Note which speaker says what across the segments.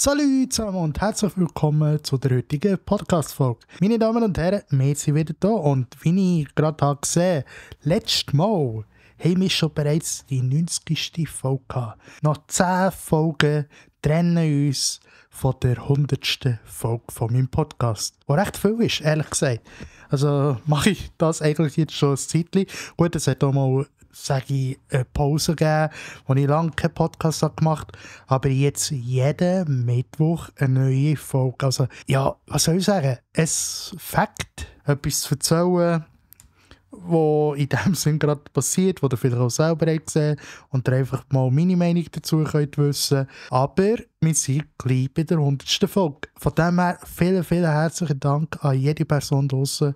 Speaker 1: Salut zusammen und herzlich willkommen zu der heutigen Podcast-Folge. Meine Damen und Herren, wir sind wieder da und wie ich gerade gesehen habe, letztes Mal haben wir schon bereits die 90. Folge gehabt. Noch 10 Folgen trennen uns von der 100. Folge von meinem Podcast. Was recht viel ist, ehrlich gesagt. Also mache ich das eigentlich jetzt schon ein Zeitchen. Gut, es hat auch mal eine Pause gegeben, wo ich lange keinen Podcast gemacht habe. Aber jetzt jeden Mittwoch eine neue Folge. Also, ja, was soll ich sagen? Ein Fakt, etwas zu erzählen, was in dem Sinn gerade passiert, was ihr vielleicht auch selber gesehen und ihr einfach mal meine Meinung dazu könnt wissen. Aber wir sind gleich bei der 100. Folge. Von dem her vielen, vielen herzlichen Dank an jede Person draussen,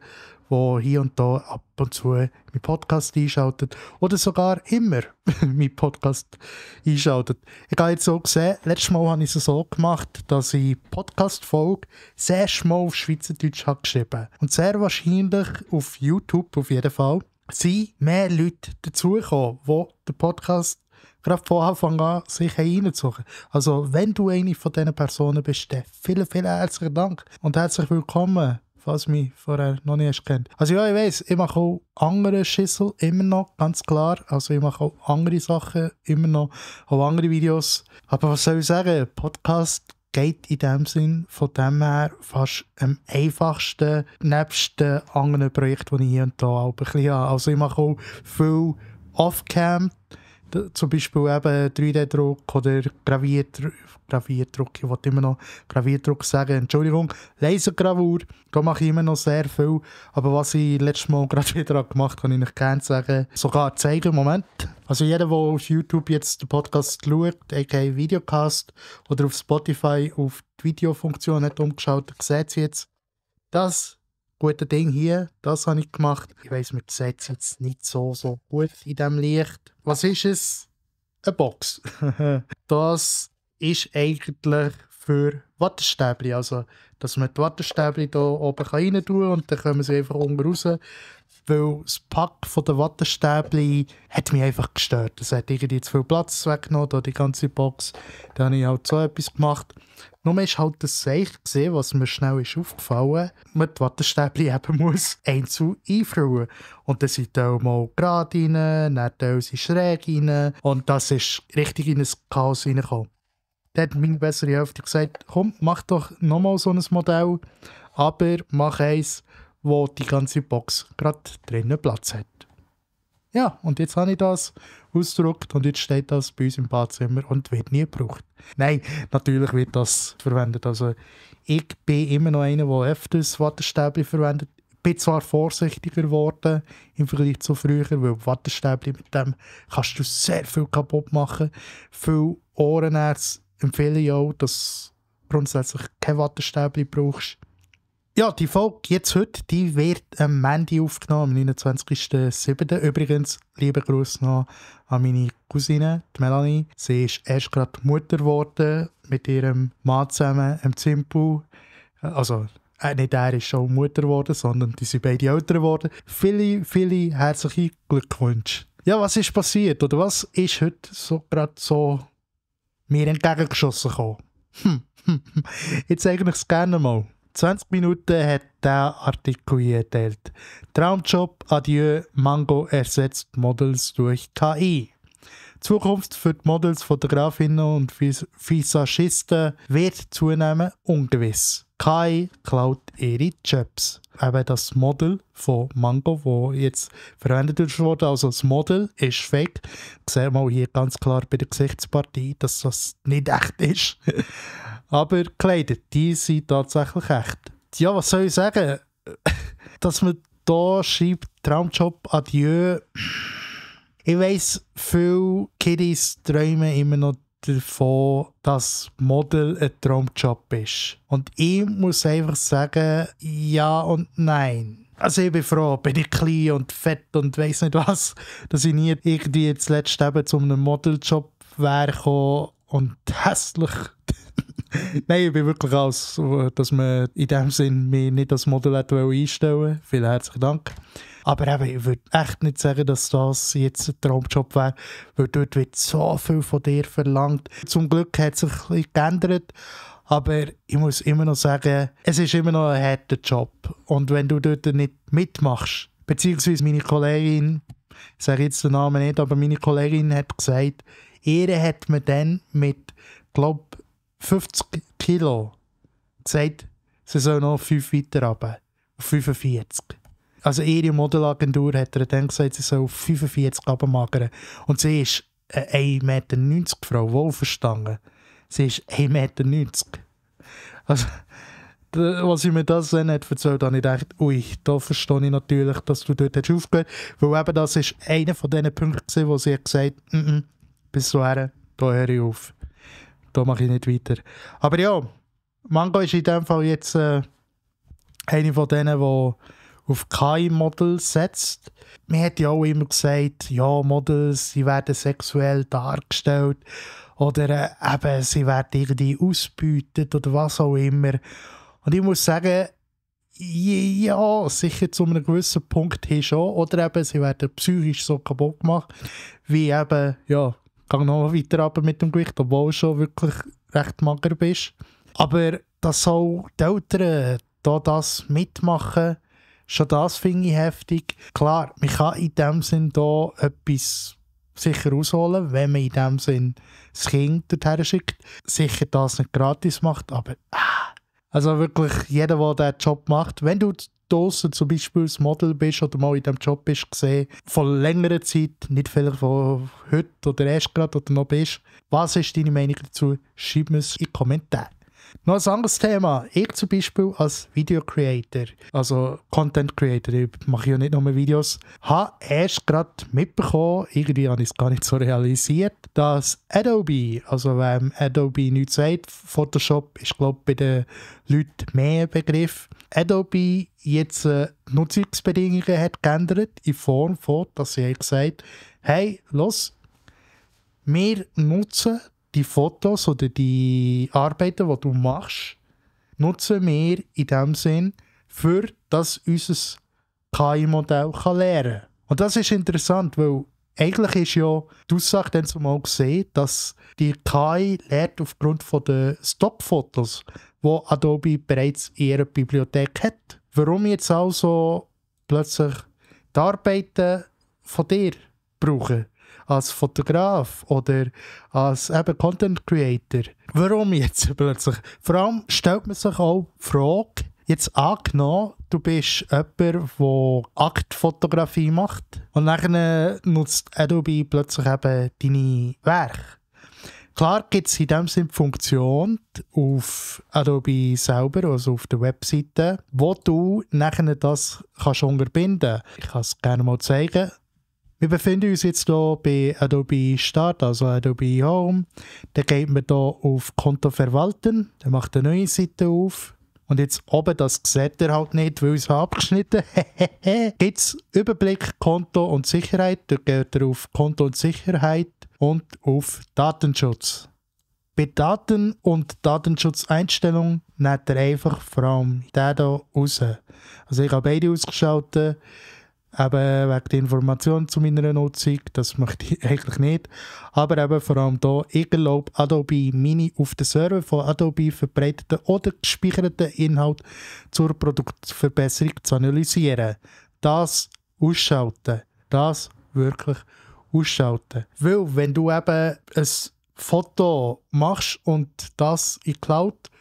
Speaker 1: die hier und da ab und zu meinen Podcast einschaltet oder sogar immer meinen Podcast einschaltet. Ich habe jetzt so gesehen, letztes Mal habe ich es so gemacht, dass ich die Podcast-Folge sehr erste Mal auf Schweizerdeutsch habe geschrieben. Und sehr wahrscheinlich auf YouTube auf jeden Fall sind mehr Leute dazugekommen, die den Podcast gerade von Anfang an sich reingezogen haben. Also wenn du eine von diesen Personen bist, dann vielen, vielen herzlichen Dank und herzlich willkommen, falls du mich vorher noch nicht kennt. Also ja, ich weiss, ich mache auch andere Schüssel, immer noch, ganz klar. Also ich mache auch andere Sachen, immer noch, auch andere Videos. Aber was soll ich sagen, Podcast geht in dem Sinn von dem her fast am einfachsten, nebst den anderen Projekten, die ich hier und da auch ein bisschen habe. Also ich mache auch viel Off-Cam, zum Beispiel eben 3D-Druck oder Gravierdruck, ich wollte immer noch Gravierdruck sagen, Entschuldigung, Lasergravur, da mache ich immer noch sehr viel, aber was ich letztes Mal gerade wieder gemacht habe, kann ich nicht gerne sagen, sogar zeigen, Moment. Also jeder, der auf YouTube jetzt den Podcast schaut, aka Videocast, oder auf Spotify auf die Videofunktion hat umgeschaut, sieht sie jetzt, das gute Ding hier, das habe ich gemacht. Ich weiss, man sieht es jetzt nicht so gut in diesem Licht. Was ist es? Eine Box. Das ist eigentlich für Wattestäbchen. Also, dass man die Wattestäbchen hier oben rein tun kann und dann kommen sie einfach unten raus. Weil das Pack von den Wattestäbchen hat mich einfach gestört. Es hat irgendwie zu viel Platz weggenommen, da die ganze Box. Da habe ich halt so etwas gemacht. Nur ist halt das Seich gesehen, was mir schnell ist aufgefallen, man die Wattestäbchen eben muss einzeln einfüllen. Und dann sind die mal gerade rein, dann sind schräg rein. Und das ist richtig in ein Chaos reingekommen. Dann hat meine bessere Hälfte gesagt, komm, mach doch nochmal so ein Modell, aber mach eins, wo die ganze Box gerade drinnen Platz hat. Ja, und jetzt habe ich das ausgedruckt und jetzt steht das bei uns im Badzimmer und wird nie gebraucht. Nein, natürlich wird das verwendet. Also ich bin immer noch einer, der öfters Wattestäbchen verwendet. Ich bin zwar vorsichtiger geworden im Vergleich zu früher, weil Wattestäbchen, mit dem kannst du sehr viel kaputt machen. Viele Ohrenärzte empfehlen ja auch, dass du grundsätzlich kein Wattestäbchen brauchst. Ja, die Folge jetzt heute, die wird am Montag aufgenommen, am 29.07. Übrigens, liebe Grüße noch an meine Cousine, die Melanie. Sie ist erst gerade Mutter geworden mit ihrem Mann zusammen im Zimpel. Also, nicht er ist schon Mutter geworden, sondern die sind beide älter geworden. Viele, viele herzliche Glückwünsche. Ja, was ist passiert oder was ist heute gerade so mir entgegengeschossen gekommen? Jetzt zeige ich es gerne mal. 20 Minuten hat der Artikel hier geteilt. Traumjob, adieu, Mango ersetzt Models durch KI. Zukunft für die Models, Fotografinnen und Visagisten wird zunehmend ungewiss. KI klaut ihre Jobs. Eben das Model von Mango, das jetzt verwendet wurde, also das Model ist fake. Sehen wir hier ganz klar bei der Gesichtspartie, dass das nicht echt ist. Aber gekleidet, die sind tatsächlich echt. Ja, was soll ich sagen? Dass man da schreibt, Traumjob, adieu. Ich weiss, viele Kiddies träumen immer noch davon, dass Model ein Traumjob ist. Und ich muss einfach sagen, ja und nein. Also ich bin froh, bin ich klein und fett und weiss nicht was, dass ich nie irgendwie jetzt letzt eben zu einem Modeljob wäre gekommen und hässlich. Nein, ich bin wirklich aus, dass man in dem Sinn mich nicht als Model einstellen wollte. Vielen herzlichen Dank. Aber eben, ich würde echt nicht sagen, dass das jetzt ein Traumjob wäre, weil dort wird so viel von dir verlangt. Zum Glück hat sich ein bisschen geändert, Aber ich muss immer noch sagen, es ist immer noch ein harter Job. Und wenn du dort nicht mitmachst, beziehungsweise meine Kollegin, ich sage jetzt den Namen nicht, aber meine Kollegin hat gesagt, ihr hat mir dann mit, glaube 50 Kilo gesagt, sie soll noch 5 weiter runter, auf 45. Also ihre Modelagentur hat ihr dann gesagt, sie soll auf 45 runtermagern. Und sie ist eine 1,90 Meter Frau, wohlverstanden. Sie ist 1,90 Meter. Also, als sie mir das dann hat erzählt, habe ich gedacht, ui, da verstehe ich natürlich, dass du dort aufgehört hast. Weil eben das ist einer von diesen Punkten, wo sie hat gesagt hat, bis dahin, da höre ich auf. Da mache ich nicht weiter. Aber ja, Mango ist in dem Fall jetzt eine von denen, die auf KI-Models setzt. Man hat ja auch immer gesagt, ja, Models, sie werden sexuell dargestellt oder eben, sie werden irgendwie ausgebeutet oder was auch immer. Und ich muss sagen, ja, sicher zu einem gewissen Punkt hier schon. Oder eben, sie werden psychisch so kaputt gemacht, wie eben, ja, gang noch weiter runter mit dem Gewicht, obwohl du schon wirklich recht mager bist. Aber dass auch die Eltern da das mitmachen, schon das finde ich heftig. Klar, man kann in dem Sinn da etwas sicher rausholen, wenn man in dem Sinn das Kind dorthin schickt. Sicher das nicht gratis macht, aber also wirklich jeder, der diesen Job macht, wenn du draussen zum Beispiel als Model bist oder mal in diesem Job bist gesehen, von längerer Zeit, nicht vielleicht von heute oder erst gerade oder noch bist, was ist deine Meinung dazu? Schreib mir es in die Kommentare. Noch ein anderes Thema. Ich zum Beispiel als Video-Creator, also Content-Creator, ich mache ja nicht nur Videos, habe erst gerade mitbekommen, irgendwie habe ich es gar nicht so realisiert, dass Adobe, also wenn Adobe nichts sagt, Photoshop ist glaube ich bei den Leuten mehr ein Begriff, Adobe jetzt Nutzungsbedingungen hat geändert, in Form von, dass sie gesagt haben, hey, los, wir nutzen die Fotos oder die Arbeiten, die du machst, nutzen wir in dem Sinn, für dass unser KI-Modell lernen kann. Und das ist interessant, weil eigentlich ist ja die Aussage dann zumal gesehen, dass die KI lernt aufgrund der Stockfotos, die Adobe bereits in ihrer Bibliothek hat. Warum jetzt also plötzlich die Arbeiten von dir brauchen? Als Fotograf oder als eben Content Creator. Warum jetzt plötzlich? Vor allem stellt man sich auch die Frage, jetzt angenommen, du bist jemand, der Aktfotografie macht und dann nutzt Adobe plötzlich eben deine Werke. Klar gibt es in dem Sinne die Funktion auf Adobe selber, also auf der Webseite, wo du nachher das kannst unterbinden. Ich kann es gerne mal zeigen. Wir befinden uns jetzt hier bei Adobe Start, also Adobe Home. Dann geht man hier auf Konto verwalten, dann macht eine neue Seite auf. Und jetzt oben, das sieht ihr halt nicht, weil ich es abgeschnitten habe, gibt es Überblick, Konto und Sicherheit. Da geht ihr auf Konto und Sicherheit und auf Datenschutz. Bei Daten- und Datenschutzeinstellungen nimmt ihr einfach vor allem den hier raus. Also ich habe beide ausgeschaltet. Eben wegen der Information zu meiner Nutzung, das möchte ich eigentlich nicht. Aber eben vor allem hier, ich erlaube Adobe Mini auf den Server von Adobe verbreiteten oder gespeicherten Inhalt zur Produktverbesserung zu analysieren. Das ausschalten. Das wirklich ausschalten. Weil wenn du eben ein Foto machst und das in die Cloud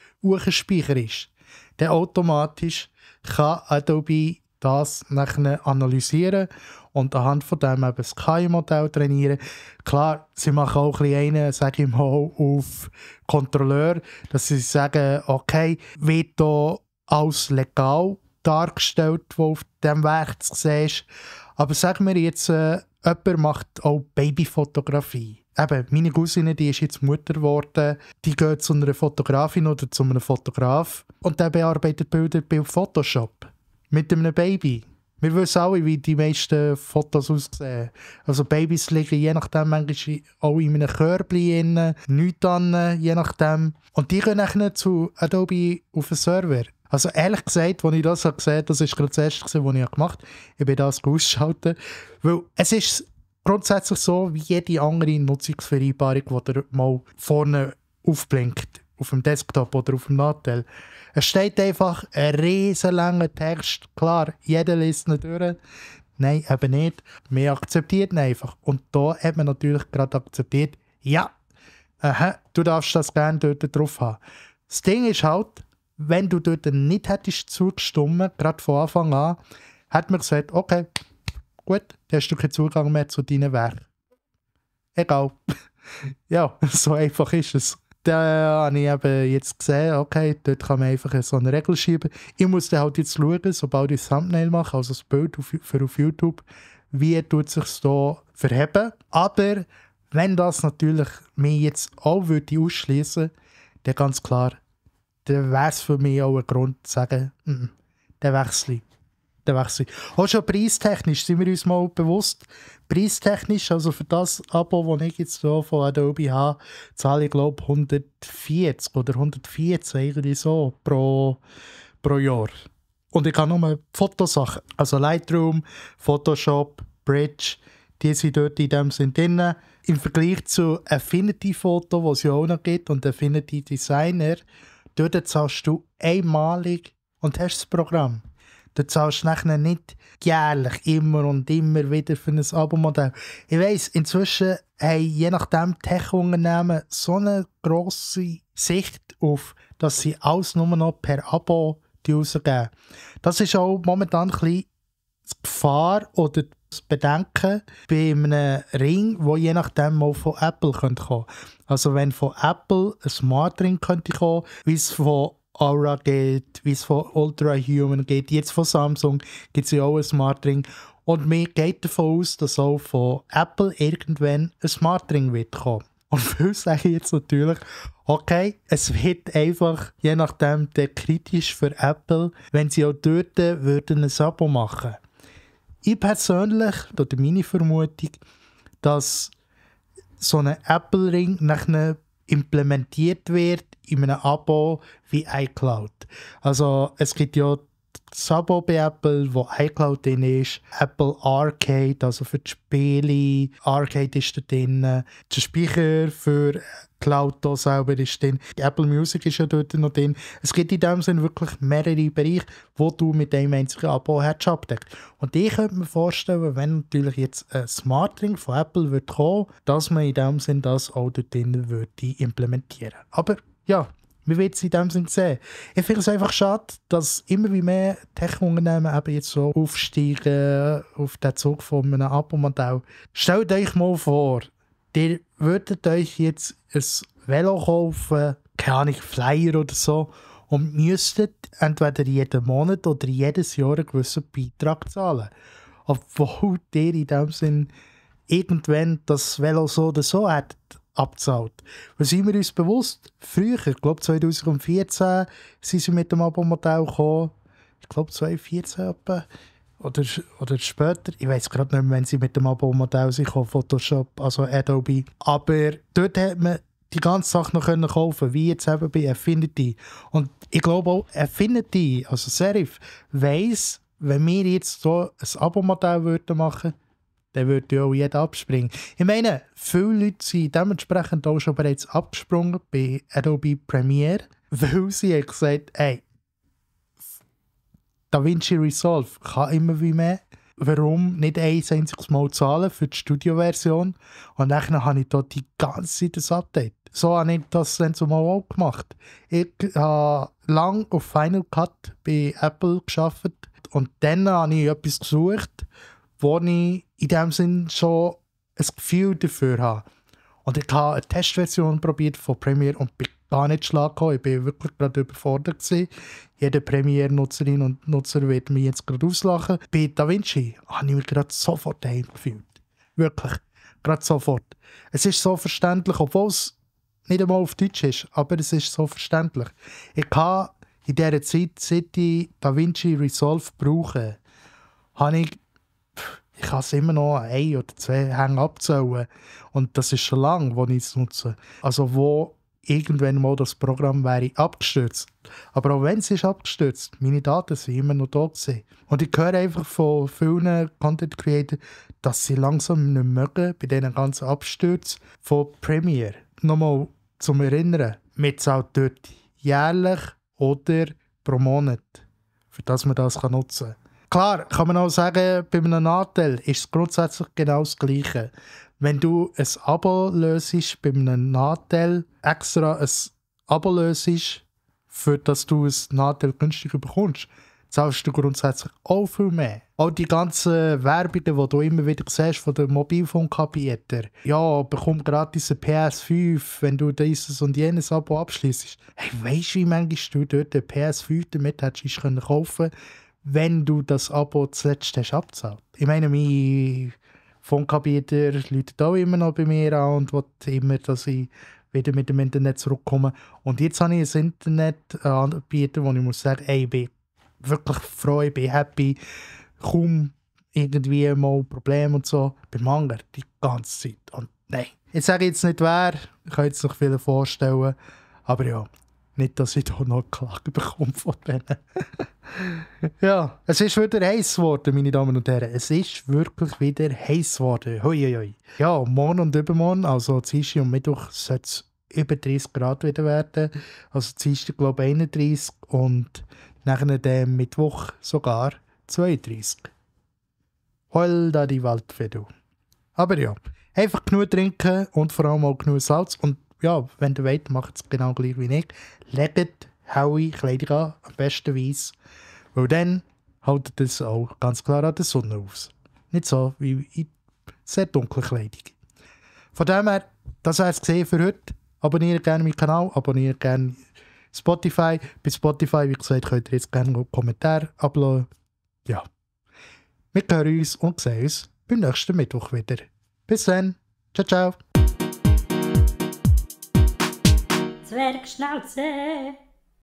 Speaker 1: speicherst, dann automatisch kann Adobe das nachher analysieren und anhand von dem eben das KI-Modell trainieren. Klar, sie machen auch ein bisschen einen, sage ich mal, auf Kontrolleur, dass sie sagen, okay, wird hier alles legal dargestellt, was auf diesem Werk zu sehen ist. Aber sagen wir jetzt, jemand macht auch Babyfotografie. Eben, meine Cousine, die ist jetzt Mutter geworden, die geht zu einer Fotografin oder zu einem Fotograf und der bearbeitet Bilder bei Photoshop. Mit einem Baby. Wir wissen alle, wie die meisten Fotos aussehen. Also Babys liegen je nachdem manchmal auch in einem Körbchen, nichts an, je nachdem. Und die gehen dann zu Adobe auf den Server. Also ehrlich gesagt, als ich das gesehen habe, das war gerade das Erste, was ich gemacht habe. Ich bin das ausgeschaltet. Weil es ist grundsätzlich so, wie jede andere Nutzungsvereinbarung, die dir mal vorne aufblinkt. auf dem Desktop oder auf dem Nattel. Es steht einfach ein riesen langer Text. Klar, jeder liest ihn durch. Nein, eben nicht. Man akzeptiert ihn einfach. Und da hat man natürlich gerade akzeptiert, ja, du darfst das gerne dort drauf haben. Das Ding ist halt, wenn du dort nicht hättest zugestimmt, gerade von Anfang an, hat man gesagt, okay, gut, dann hast du keinen Zugang mehr zu deinen Werken. Egal. Ja, so einfach ist es. Da habe ich eben jetzt gesehen, okay, dort kann man einfach so eine Regel schieben. Ich muss dann halt jetzt schauen, sobald ich das Thumbnail mache, also das Bild für auf YouTube, wie tut es sich da verheben. Aber wenn das natürlich mich jetzt auch würde ausschließen, dann ganz klar, dann wäre es für mich auch ein Grund zu sagen, der wechsle. Auch schon preistechnisch sind wir uns mal bewusst. Preistechnisch, also für das Abo, das ich jetzt hier von Adobe habe, zahle ich glaube 140 oder 114 irgendwie so pro Jahr. Und ich habe nur Fotosachen, also Lightroom, Photoshop, Bridge, die sind dort in dem Sinn drin. Im Vergleich zu Affinity Photo, was es ja auch noch gibt, und Affinity Designer, dort zahlst du einmalig und hast das Programm. Du zahlst nachher nicht jährlich immer und immer wieder für ein Abo-Modell. Ich weiss, inzwischen haben je nachdem Tech-Unternehmen so eine grosse Sicht auf, dass sie alles nur noch per Abo rausgeben. Das ist auch momentan ein bisschen die Gefahr oder das Bedenken bei einem Ring, der je nachdem mal von Apple kommen könnte. Also wenn von Apple ein Smart Ring könnte kommen, wie es von Aura geht, wie es von Ultra Human geht, jetzt von Samsung gibt es ja auch ein Smart Ring. Und man geht davon aus, dass auch von Apple irgendwann ein Smart Ring wird kommen. Und viele sagen jetzt natürlich, okay, es wird einfach, je nachdem, kritisch für Apple, wenn sie auch dort würden ein Abo machen. Ich persönlich, oder meine Vermutung, dass so ein Apple Ring nachher implementiert wird in einem Abo wie iCloud. Also es gibt ja das Abo bei Apple, wo iCloud drin ist, Apple Arcade, also für die Spiele, Arcade ist da drin, der Speicher für Cloud da selber ist drin, Apple Music ist ja dort noch drin. Es gibt in dem Sinne wirklich mehrere Bereiche, wo du mit einem einzigen Abo hast abdeckt. Und ich könnte mir vorstellen, wenn natürlich jetzt ein Smart Ring von Apple wird kommen, dass man in dem Sinne das auch dort drin würde implementieren. Aber ja, wir werden es in dem Sinne sehen. Ich finde es einfach schade, dass immer wie mehr Tech-Unternehmen eben jetzt so aufsteigen auf den Zug von einem Abo-Modell. Stellt euch mal vor, ihr würdet euch jetzt ein Velo kaufen, keine Ahnung, Flyer oder so, und müsstet entweder jeden Monat oder jedes Jahr einen gewissen Beitrag zahlen. Obwohl ihr in dem Sinn irgendwann das Velo so oder so hättet abzahlt. Weil sind wir uns bewusst, früher, ich glaube 2014, sind sie mit dem Abo-Modell gekommen, ich glaube 2014 etwa, oder später, ich weiß gerade nicht mehr, wenn sie mit dem Abo-Modell sind, Photoshop, also Adobe. Aber dort hat man die ganze Sache noch können kaufen, wie jetzt eben bei Affinity. Und ich glaube auch, Affinity, also Serif, weiss, wenn wir jetzt so ein Abo-Modell machen würden, dann würde ja auch jeder abspringen. Ich meine, viele Leute sind dementsprechend auch schon bereits abgesprungen bei Adobe Premiere, weil sie gesagt haben, hey, DaVinci Resolve kann immer wie mehr. Warum nicht ein einziges Mal zahlen für die Studio-Version? Und dann habe ich dort die ganze Zeit das Update. So habe ich das dann zumal auch gemacht. Ich habe lange auf Final Cut bei Apple gearbeitet und dann habe ich etwas gesucht, wo ich in dem Sinn schon ein Gefühl dafür habe. Und ich habe eine Testversion probiert von Premiere und bin gar nicht schlag gekommen. Ich war wirklich gerade überfordert gewesen. Jede Premiere-Nutzerin und Nutzer wird mich jetzt gerade auslachen. Bei DaVinci habe ich mich gerade sofort daheim gefühlt. Wirklich. Gerade sofort. Es ist so verständlich, obwohl es nicht einmal auf Deutsch ist, aber es ist so verständlich. Ich habe in dieser Zeit, seit ich DaVinci Resolve brauche, habe ich kann es immer noch ein oder zwei Hänge abzählen. Und das ist schon lange, wo ich es nutze. Also wo irgendwann mal das Programm wäre abgestürzt. Aber auch wenn es ist abgestürzt, meine Daten sind immer noch da gewesen. Und ich höre einfach von vielen Content Creators, dass sie langsam nicht mögen bei diesen ganzen Abstürzen von Premiere. Nochmal zum Erinnern, man zahlt dort jährlich oder pro Monat, für das man das nutzen kann. Klar, kann man auch sagen, bei einem Nachteil ist es grundsätzlich genau das Gleiche. Wenn du ein Abo löst, bei einem Nachteil extra ein Abo löst, für das du ein Nachteil günstiger bekommst, zahlst du grundsätzlich auch viel mehr. Auch die ganzen Werbungen, die du immer wieder siehst von den Mobilfunkanbietern. Ja, bekomm gratis eine PS5, wenn du dieses und jenes Abo abschließt. Hey, weisst du, wie manchmal du dort eine PS5 damit hättest kaufen können, wenn du das Abo zuletzt hast abgezahlt? Ich meine, mein Funkanbieter läutet auch immer noch bei mir an und will immer, dass ich wieder mit dem Internet zurückkomme. Und jetzt habe ich ein Internetanbieter, wo ich muss sagen, ey, ich bin wirklich froh, ich bin happy, kaum irgendwie mal Probleme und so. Beim anderen die ganze Zeit. Und nein, jetzt sage ich jetzt nicht wer, ich kann jetzt noch viele vorstellen, aber ja, nicht, dass ich da noch Klagen bekomme von denen. Ja, es ist wieder heiß geworden, meine Damen und Herren. Es ist wirklich wieder heiß geworden. Hoi, hoi, hoi. Ja, morgen und übermorgen, also Dienstag und Mittwoch, sollte es über 30 Grad wieder werden. Also Dienstag, glaube ich, 31 und nachher dem Mittwoch sogar 32. Heul da die Welt für du. Aber ja, einfach genug trinken und vor allem auch genug Salz. Und ja, wenn ihr wollt, macht es genau gleich wie ich. Legt helle Kleidung an, am besten weiss. Weil dann haltet es auch ganz klar an der Sonne aus. Nicht so wie in sehr dunkler Kleidung. Von dem her, das wäre es gesehen für heute. Abonniert gerne meinen Kanal, abonniert gerne Spotify. Bei Spotify, wie gesagt, könnt ihr jetzt gerne einen Kommentar ablassen. Ja. Wir hören uns und sehen uns beim nächsten Mittwoch wieder. Bis dann. Ciao, ciao.
Speaker 2: Zwergschnauze.